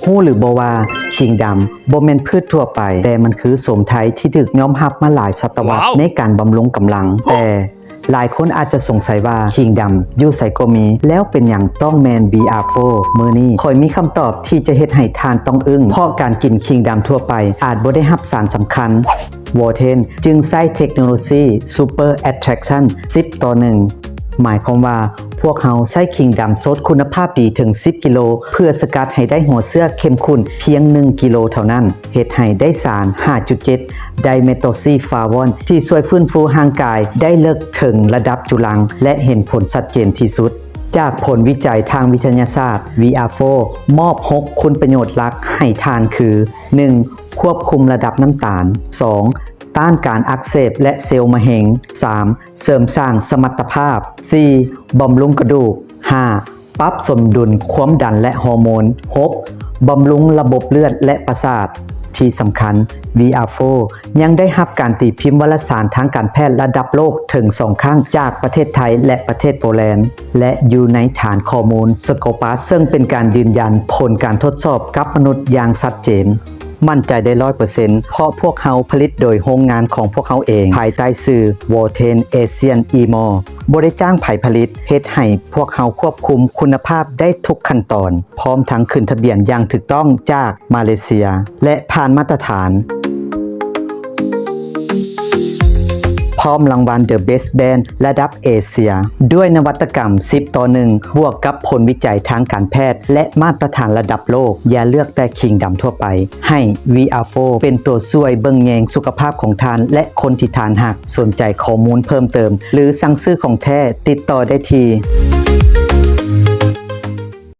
ຮູ້ຫຼືບໍ່ວ່າ ຂີງດຳບໍ່ແມ່ນພືດທົ່ວໄປ, ແຕ່ມັນຄືໂສມໄທທີ່ຖືກຍອມຮັບມາຫຼາຍສະຕະວັດ ວ້າວ ໃນການບຳລຸງກຳລັງ. ແຕ່ຫຼາຍຄົນອາດຈະສົງໄສວ່າ ຂີງດຳຢູ່ໃສກໍມີ, ແລ້ວເປັນຫຍັງຕ້ອງແມ່ນ ວີອາໂຟ? ມື້ນີ້ຂ້ອຍມີຄຳຕອບທີ່ຈະເຮັດໃຫ້ທ່ານຕ້ອງອຶ້ງ, ເພາະການກິນຂີງດຳທົ່ວໄປອາດບໍ່ໄດ້ຮັບສານສຳຄັນ ວໍເທນຈຶ່ງໃຊ້ເທັກໂນໂລຊີ Super Attraction ສິບຕໍ່ໜຶ່ງ ໝາຍຄວາມວ່າພວກເຮົາໃຊ້ຂີງດຳສົດຄຸນນະພາບດີເຖິງສິບກິໂລ ເພື່ອສະກັດໃຫ້ໄດ້ຫົວເຊື້ອເຂັ້ມຂຸ້ນພຽງໜຶ່ງກິໂລເທົ່ານັ້ນ, ເຮັດໃຫ້ໄດ້ສານ ຫ້າຈຸດເຈັດ ໄດເມໂຕຊີຟາວອນ ທີ່ຊ່ວຍຟື້ນຟູຮ່າງກາຍໄດ້ເລິກເຖິງລະດັບຈຸລັງ ແລະ ເຫັນຜົນຊັດເຈນທີ່ສຸດ. ຈາກຜົນວິໄຈທາງວິທະຍາສາດ, ວີອາໂຟມອບຫົກຄຸນປະໂຫຍດຫຼັກໃຫ້ທ່ານຄື ໜຶ່ງ ຄວບຄຸມລະດັບນ້ຳຕານ, ສອງ ຕ້ານການອັກເສບ ແລະ ເຊວມະເຮັງ, ສາມ ເສີມສ້າງສະມັດຕະພາບ, ສີ່ ບຳລຸງກະດູກ, ຫ້າ ປັບສົມດຸນຄວາມດັນ ແລະ ຮໍໂມນ, ຫົກ ບຳລຸງລະບົບເລືອດ ແລະ ປະສາດ. ທີ່ສຳຄັນ, ວີອາໂຟຍັງໄດ້ຮັບການຕີພິມວາລະສານທາງການແພດລະດັບໂລກເຖິງສອງຄັ້ງ ຈາກປະເທດໄທ ແລະ ປະເທດໂປແລນ ແລະ ຢູ່ໃນຖານຂໍ້ມູນ Scopus ເຊິ່ງເປັນການຢືນຢັນຜົນການທົດສອບກັບມະນຸດຢ່າງຊັດເຈນ. ໝັ້ນໃຈໄດ້ຮ້ອຍເປີເຊັນ ເພາະພວກເຮົາຜະລິດໂດຍໂຮງງານຂອງພວກເຮົາເອງ ພາຍໃຕ້ຊື່ Worten Asian Emol. ບໍ່ໄດ້ຈ້າງໃຜຜະລິດ, ເຮັດໃຫ້ພວກເຮົາຄວບຄຸມຄຸນນະພາບໄດ້ທຸກຂັ້ນຕອນ, ພ້ອມທັງຂຶ້ນທະບຽນຢ່າງຖືກຕ້ອງຈາກມາເລເຊຍ ແລະ ຜ່ານມາດຕະຖານ ພ້ອມລາງວັນ The Best Brand ລະດັບເອເຊຍ ດ້ວຍນະວັດຕະກຳສິບຕໍ່ໜຶ່ງ ບວກກັບຜົນວິໄຈທາງການແພດ ແລະ ມາດຕະຖານລະດັບໂລກ. ຢ່າເລືອກແຕ່ຂີງດຳທົ່ວໄປ, ໃຫ້ ວີອາໂຟເປັນຕົວຊ່ວຍເບິ່ງແຍງສຸຂະພາບຂອງທ່ານ ແລະ ຄົນທີ່ທ່ານຮັກ. ສົນໃຈຂໍ້ມູນເພີ່ມເຕີມ ຫຼື ສັ່ງຊື້ຂອງແທ້, ຕິດຕໍ່ໄດ້ທີ່